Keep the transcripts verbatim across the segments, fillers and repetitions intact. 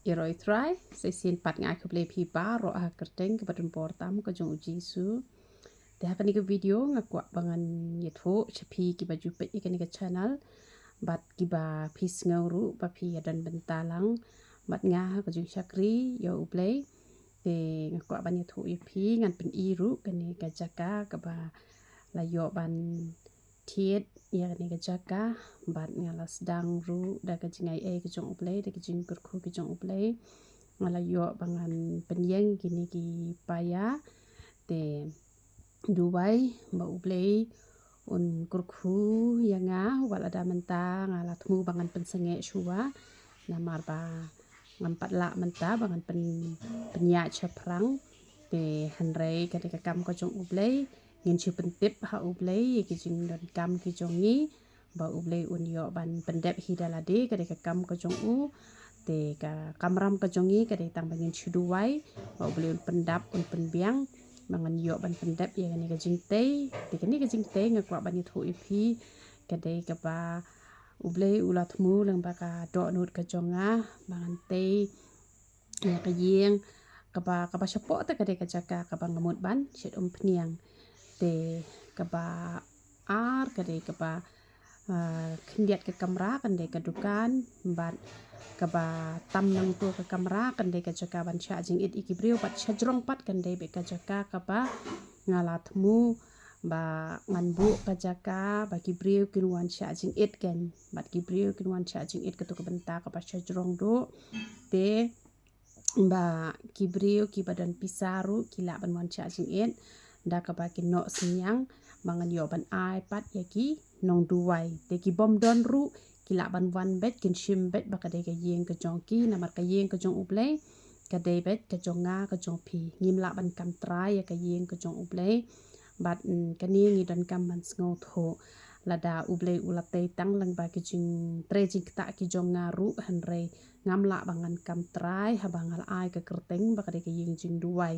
Ïaroh ïa U Trai, sa shisien pat nga ai khublei ïa phi baroh ha ka kyrteng kaba donbor tam ka jong U Jisu. Te ha kane ka video nga kwah ba ngan ïathuh sha phi kiba ju peit ïa kane ka channel bad kiba phi sngew ruh ba phi ïadon bynta lang bad nga ha ka jingshakri ïa U Blei. Te nga kwah ban ïathuh ïa phi, ngan pyni ruh kane ka jaka kaba la ïoh ban thied ïa kane ka jaka bad nga la sdang ruh da ka jingai ei ka jong U Blei, da ka jingkyrkhu ka jong U Blei. Nga la ïoh ba ngan pynïeng kine ki paia. Te duwai ba U Blei un kyrkhu ïa nga, wat lada mynta nga la thmu ba ngan pynsangeh shuwa namar ba ngam pat lah mynta ba ngan pyn pynïaid shaphrang. Te hynrei ka dei ka kam ka jong U Blei, ngin shu pyntip ha U Blei ïa ki jingdonkam ki jong ngi, ba U Blei un ïoh ban pyndep hi da lade, ka dei ka kam ka jong u. Te ka kamram ka jong ngi ka dei tang ba ngin shu duwai ba U Blei un pyndap, un pynbiang ba ngan ïoh ban pyndep ïa kane ka jingtei. Te kane ka jingtei nga kwah ban ïathuh ïa phi, ka dei kaba U Blei u la thmu lyngba ka dohnud ka jong nga ba ngan tei ïa ka ïing kaba, kaba shapoh te ka dei ka jaka kaba nga mut ban shet umphniang. Te kaba ar ka dei kaba, ah, khyndiat ka kamra kan dei ka dukan, bad kaba tam nangto ka kamra kan dei ka jaka ban shah jingit ïa ki briew, bad shajrong pat kan dei beit ka jaka kaba nga la thmu ba ngan buh ka jaka ba ki briew kin wan shah jingit kan, bad ki briew kin wan shah jingit, kato ka bynta kaba shajrong duh. Te ba ki briew kiba don pisa ruh ki lah ban wan shah jingit da kaba ki noh synñiang ba ngan ïoh ban ai pat ïa ki nongduwai. Te ki bym don ruh ki lah ban wan beit, kin shim beit ba ka dei ka ïing ka jong ki, namar ka ïing ka jong U Blei ka dei beit ka jong nga ka jong phi. Ngim lah ban kam trai ïa ka ïing ka jong U Blei. Bad, mm, kane ngi donkam ban sngewthuh, lada U Blei u la tei tang lyngba ki jingtrei jingktah ki jong nga ruh, hynrei ngam lah ba ngan kam trai haba nga la ai ka kyrteng ba ka dei ka ïing jingduwai.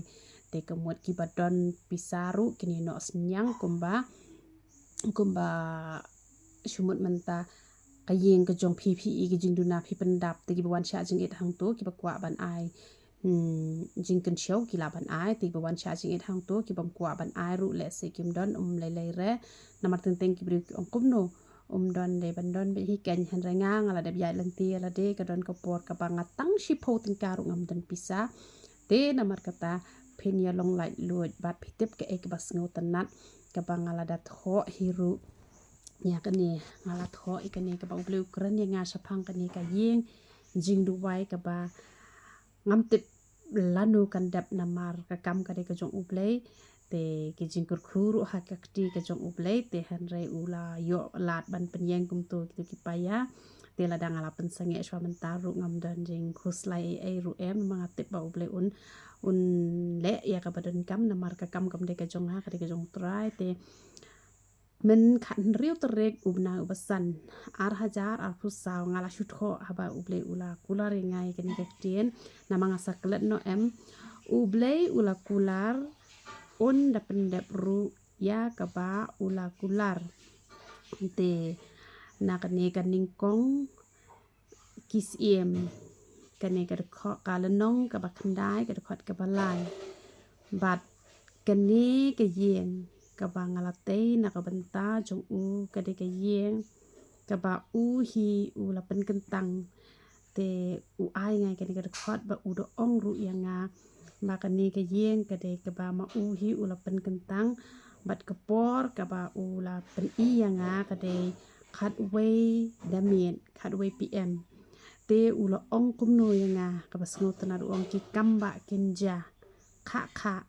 Te ka mut kiba don pisa ruh kin ïa noh synñiang kumba, kumba shu mut mynta ka ïing ka jong phi, phi ïoh ki jingduna, phi pyndap. Te kiba wan shah jingit hangto kiba kwah ban ai, hmm, jingkynshew ki lah ban ai. Te kiba wan shah jingit hangto ki bym kwah ban ai ruh, lehse kim don, um lei lei re. Namar teng teng ki briew ki ong kumno, um don, dei ban don beit hi kan. Hynrei nga, nga la dep ïaid lynti ïa lade, ka don ka por kaba nga tang shiphew tyngka ruh ngam don pisa. Te namar kata phin ïa long laitluid bad phi tip kaei kaba sngewtynnat kaba nga la da thoh hi ruh. Ïa kane nga la thoh ïa kane kaba U Blei u kren ïa nga shaphang kane ka ïing jingduwai kaba ngam tip lano kan dep namar ka kam ka dei ka jong U Blei. Te ki jingkyrkhu ruh ha ka kti ka jong U Blei, te hynrei u la ïoh lad ban pynïeng kumto kito ki paia. Te lada nga la pynsangeh shuwa mynta ruh ngam don jingkhuslai ei ei ruh em, namar nga tip ba U Blei un, un leh ïa kaba donkam, namar ka kam kam dei ka jong nga, ka dei ka jong U Trai. Te mynta ka hynriew tarik u bnai uba san, ar hajar arphew saw, nga la shu thoh haba U Blei u la kular ïa nga ïa kane ka ktien, namar nga sa klet noh em. U Blei u la kular, un da pyndep ruh ïa kaba u la kular. Te na kane ka nyngkong ki Syiem, kane ka dkhot, ka lynnong kaba khyndai, ka dkhot kaba lai. Bad kane ka ïing kaba nga la tei na ka bynta jong u, ka dei ka ïing kaba u hi u la pynkyntang. Te u ai nga ïa kane ka dkhot bad u da ong ruh ïa nga ba kane ka ïing ka dei kaba ma u hi u la pynkyntang, bad ka por kaba u la pyni ïa nga ka dei khatwei da miet, khatwei P M. Te u la ong kumno ïa nga, kaba sngewtynnat, u ong ki kam ba kin jia khah khah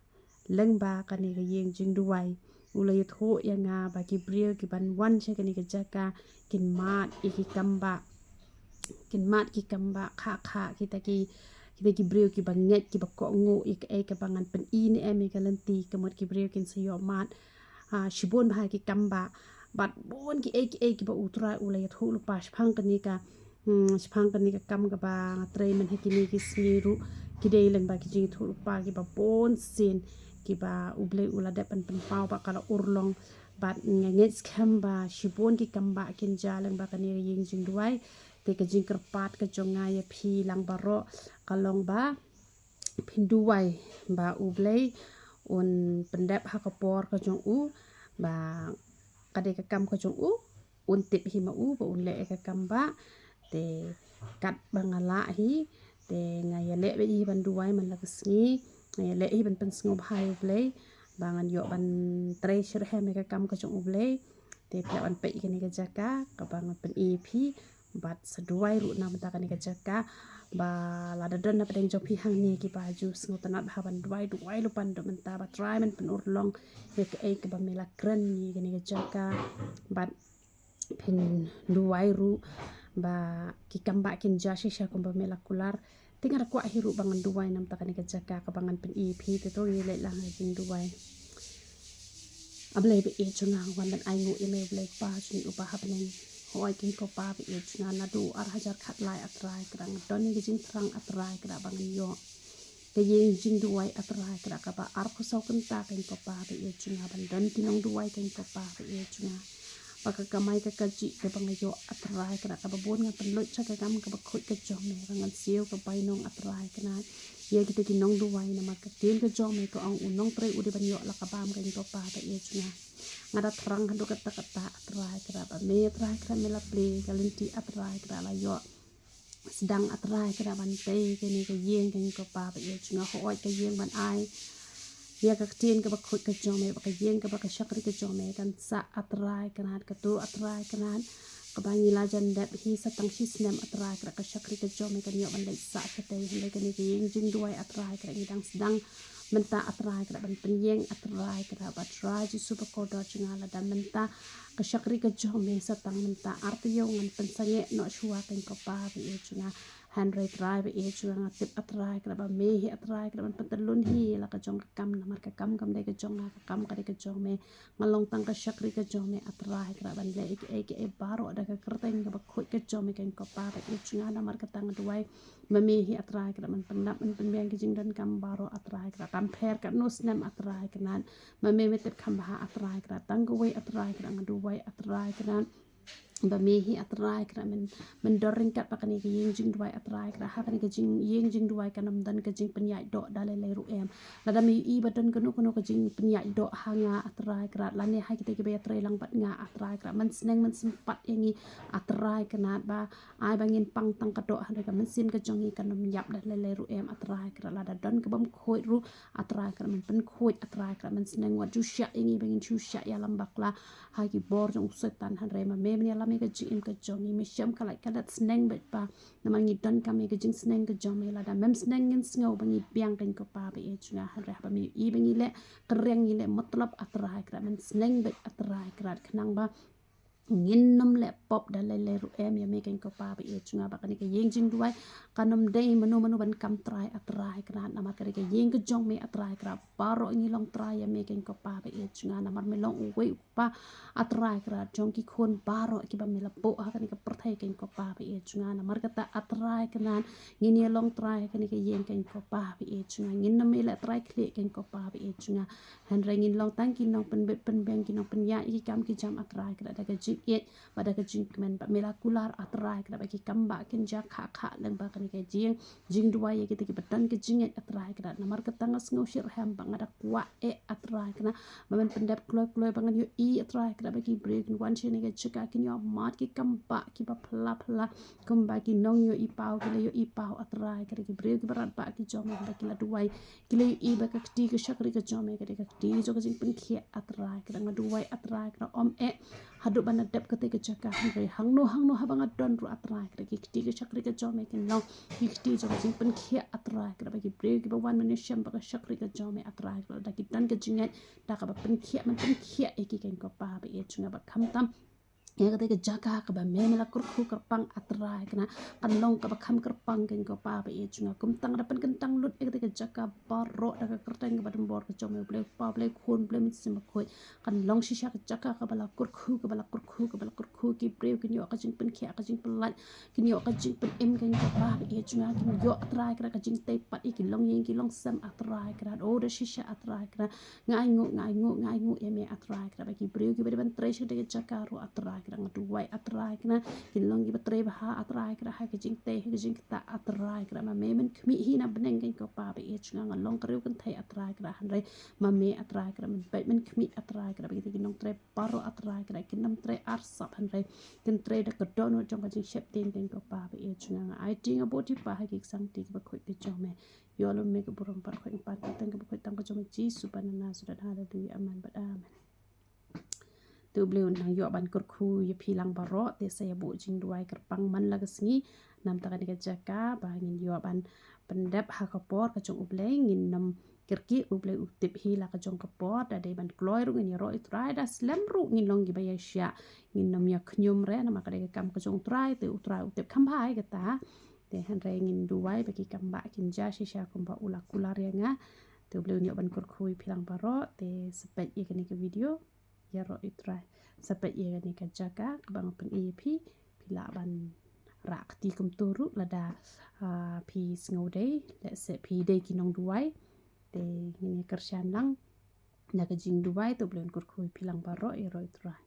lyngba kane ka ïing jingduwai. U la ïathuh ïa nga ba ki briew ki ban wan sha kane ka jaka kin mad ïa ki kam ba, kin mad ki kam ba khah khah, kita ki, kita ki briew kiba ngeit, kiba kohnguh ïa kaei kaba ngan pyni ne em ïa ka lynti, ka mut ki briew kin sa ïoh mad, ah, shibun bha ki kam ba, bad bun kiei kiei kiba U Trai u la ïathuh lypa shaphang kane ka Hmm, shaphang kane ka kam kaba nga trei mynta ha kine ki sngi ruh, ki dei lyngba ki jingïathuhlypa kiba bun sien, kiba U Blei u la dep ban pynpaw ba ka la urlong, bad nga ngeit skhem ba shibun ki kam ba kin jia lyngba kane ka ïing jingduwai. Ka jingkyrpad ka jong nga ïa phi lang baroh ka long ba phin duwai ba U Blei un pyndep ha ka por ka jong u, ba ka dei ka kam ka jong u, un tip hi ma u ba un leh ïa ka kam ba. Te katba nga lah hi, te nga ïaleh beit hi ban duwai man la ka sngi. Nga ïaleh hi ban pynsngewbha ïa U Blei ba ngan ïoh ban trei shitrhem ïa ka kam ka jong U Blei. Te phi lah ban peit ïa kane ka jaka kaba ngan pyni ïa phi. Bad sa duwai ruh na mynta kane ka jaka, ba lada don na pdeng jong phi hangne kiba ju sngewtynnat bha ban duwai, duwai lypa naduh mynta, ba Trai men pynurlong ïa kaei kaba me la kren ïa kane ka jaka. Bad phin duwai ruh ba ki kam ba kin jia shisha kumba me la kular. Te nga da kwah hi ruh ba ngan duwai na mynta kane ka jaka kaba ngan pyni ïa phi. Te to ngi leit lang ha ka jingduwai. A Blei ba ïeit jong nga, nga wan ban ainguh ïa me, Blei Kpa jong ngi uba ha bneng. Hooid keiñ ko Pa ba ïeit jong nga, naduh ar hajar khatlai, A Trai Kynrad, nga don ïa ka jingthrang, A Trai Kynrad, ba ngan ïoh ka ïing jingduwai, A Trai Kynrad, kaba arphew saw kynta keiñ ko Pa ba ïeit jong nga, ban don ki nongduwai keiñ ko Pa ba ïeit jong nga. Ba ka kamai ka kajih kaba nga ïoh, A Trai Kynrad, kaba bun ngan pynlut sha ka kam kaba khuid ka jong me, ba ngan siew ka bainong, A Trai Kynrad, ïa kita ki nongduwai, namar ka ktien ka jong me ka ong, u nongtrei u dei ban ïoh la ka bam keiñ ko Pa ba ïeit jong nga. Nga da thrang haduh katta katta, A Trai Kynrad, ba me, A Trai Kynrad, me la plie ka lynti, A Trai Kynrad, la ïoh sdang, A Trai Kynrad, ban tei kane ka ïing keiñ ko Pa ba ïeit jong nga. Hooid ka ïing ban ai ïa ka ktien kaba khuid ka jong me, ba ka ïing kaba ka shakri ka jong me kan sah, A Trai Kynrad, kato, A Trai Kynrad, kaba ngi la jan dep hi sa tang shi snem, A Trai Kynrad, ka shakri ka jong me kan ïoh ban leit sah shatei. Hynrei kane ka ïing jingduwai, A Trai Kynrad, ngi dang sdang mynta, A Trai Kynrad, ban pynïeng, A Trai Kynrad, ba Trai Jisu ba kordor jong nga, lada mynta ka shakri ka jong me sa tang mynta ar taïew, ngan pynsangeh noh shuwa keiñ ko Pa ba ïeit jong nga. Hynrei Trai ba ïeit jong nga, nga tip, A Trai Kynrad, ba me hi, A Trai Kynrad, ban pyntyllun hi la ka jong ka kam, namar ka kam kam dei ka jong nga, ka kam ka dei ka jong me. Nga long tang ka shakri ka jong me, A Trai Kynrad, ban leh ïa kiei kiei baroh da ka kyrteng kaba khuid ka jong me keiñ ko Pa ba ïeit jong nga. Namar kata nga duwai ba me hi, A Trai Kynrad, men pyndap, men pynbiang ki jingdonkam baroh, A Trai Kynrad, kam pher katno snem, A Trai Kynrad, ba me, me tip kham bha, A Trai Kynrad. Tang kawei, A Trai Kynrad, nga duwai, A Trai Kynrad, ba me hi, A Trai Kynrad, men, men don ryngkat bad kane ka ïing jingduwai, A Trai Kynrad. Ha kane ka jing, ïing jingduwai kan ym don ka jingpynïaid doh da lei lei ruh em. Lada me ïohi ba don kano kano ka jingpynïaid doh ha nga, A Trai Kynrad, lane ha kita kiba ïatrei lang bad nga, A Trai Kynrad, men sneng men sympat ïa ngi, A Trai Kynrad, ba ai ba ngin pang tang ka doh, hynrei ka mynsiem ka jong ngi kan ym ïap da lei lei ruh em, A Trai Kynrad. Lada don ka bym khuid ruh, A Trai Kynrad, men pynkhuid, A Trai Kynrad, men sneng, wat shu shah ïa ngi ba ngin shu shah ïalam bakla ha ki bor jong u Soitan, hynrei ma me men ïalam ïa ka jingim ka jong ngi. Me shem ka lait ka dat, sneng beit Pa, namar ngi donkam ïa ka jingsneng ka jong me. Lada mem sneng, ngin sngew ba ngi biang keiñ ko Pa ba ïeit jong nga. Hynrei haba me ïohi ba ngi leh kyrriang, ngi leh matlab, A Trai Kynrad, men sneng beit, A Trai Kynrad, khnang ba ngin ym leh pop da lei lei ruh em ïa me keiñ ko Pa ba ïeit jong nga. Ba kane ka ïing jingduwai kan ym dei mano mano ban kam trai, A Trai Kynrad, namar ka dei ka ïing ka jong me, A Trai Kynrad. Baroh ngi long trai ïa me keiñ ko Pa ba ïeit jong nga, namar me long uwei u Kpa, A Trai Kynrad, jong ki khun baroh kiba me la buh ha kane ka pyrthei keiñ ko Pa ba ïeit jong nga. Namar kata, A Trai Kynrad, ngin ïa long trai ha kane ka ïing keiñ ko Pa ba ïeit jong nga. Ngin ym leh trai khlieh keiñ ko Pa ba ïeit jong nga. Hynrei ngin long tang ki nongpynbit pynbiang, ki nongpynïaid ïa ki kam ki jam, A Trai Kynrad, da ka jingïeit bad da ka jingkmen. Ba me la kular, A Trai Kynrad, ba ki kam ba kin jia khah khah lyngba kane ka jing jingduwai ïa kita kiba don ka jingngeit, A Trai Kynrad. Namar kata nga sngew shitrhem, ba nga da kwah eh, A Trai Kynrad, ba men pyndep kloi kloi ba ngan ïohi, A Trai Kynrad, ba ki briew kin wan sha kane ka jaka, kin ïoh mad ki kam ba kiba phylla phylla, kumba ki nongïohi paw ki la ïohi paw, A Trai Kynrad. Ki briew kiba radbah ki jong me, ba ki la duwai, ki la ïohi ba ka kti ka shakri ka jong me ka dei ka kti jong ka jingpynkhiah, A Trai Kynrad. Nga duwai, A Trai Kynrad, ym eh haduh ban da dep katei ka jaka, hynrei hangno hangno haba nga don ruh, A Trai Kynrad, ki kti ki shakri ki jong me kin long ki kti jong ka jingpynkhiah, A Trai Kynrad, ba ki briew kiba wan ban ïashem bad ka shakri ka jong me, A Trai Kynrad, da ki don ka jingngeit, da kaba pynkhiah, men pynkhiah ïa ki keiñ ko Pa ba ïeit jong nga. Bad khamtam ïa katei ka jaka kaba me, me la kyrkhu kyrpang, A Trai Kynrad, kan long kaba kham kyrpang keiñ ko Pa ba ïeit jong nga. Kumta nga da pynkyntang lut ïa katei ka jaka baroh da ka kyrteng kaba donbor ka jong me, Blei Kpa, Blei Khun, Blei Mynsiem Bakhuid. Kan long shisha ka jaka kaba la kyrkhu, kaba la kyrkhu, kaba la kyrkhu. Ki briew kin ïoh ka jingpynkhiah, ka jingpynlait, kin ïoh ka jingpynim keiñ ko Pa ba ïeit jong nga. Kin ïoh, A Trai Kynrad, ka jingtei pat ïa ki longïing ki longsem, A Trai Kynrad. Oh, da shisha, A Trai Kynrad, nga ainguh, nga ainguh, nga ainguh ïa me, A Trai Kynrad, ba ki briew kiba dei ban trei sha katei ka jaka ruh, A Trai Kynrad, Nga duwai A Trai Kynrad, kin long kiba trei bha A Trai Kynrad, ha ka jingtei, ha ka jingktah A Trai Kynrad, ma me men khmih hi na bneng keiñ ko Pa ba ïeit jong nga. Nga long ka riew kynthei A Trai Kynrad, hynrei ma me A Trai Kynrad men peit, men khmih A Trai Kynrad, ba kita ki nongtrei baroh A Trai Kynrad kin ym trei arsap, hynrei kin trei da ka dohnud jong ka jingsheptieng keiñ ko Pa ba ïeit jong nga. Nga aiti, nga bud hi Pa ha ki ksangti kiba khuid ki jong me. Ïoh lem me ka burom baroh, khuid, nga pan ka kyrteng kaba khuid tang ka jong me Jisu ba na Nasareth. Haleluya, amen bad amen. Te U Blei un nang ïoh ban kyrkhu ïa phi lang baroh. Te sa ïa buh jingduwai kyrpang man la ka sngi, namar kane ka jaka ba ngin ïoh ban pyndep ha ka por ka jong U Blei. Ngin nym kyrkieh, U Blei u tip hi la ka jong ka por. Da dei ban kloi ruh ngin ïaroh ïa U Trai, da slem ruh ngin long kiba ïaishah. Ngin nym ïa khñium re, namar ka dei ka kam ka jong U Trai, te U Trai u tip kham bha ïa kata. Te hynrei ngin duwai ba ki kam ba kin jia shisha kumba u la kular ïa nga. Te U Blei un ïoh ban kyrkhu ïa phi lang baroh. Te sa peit ïa kane ka video, ïaroh ïa U Trai. Sa peit ïa kane ka jaka kaba nga pyni ïa phi. Phi lah ban rah kti kumto ruh lada, ah, phi sngew dei, lehse phi dei ki nongduwai. Te ngin ïa kyrshan lang na ka jingduwai. Te U Blei un kyrkhu ïa phi lang baroh, ïaroh ïa U Trai.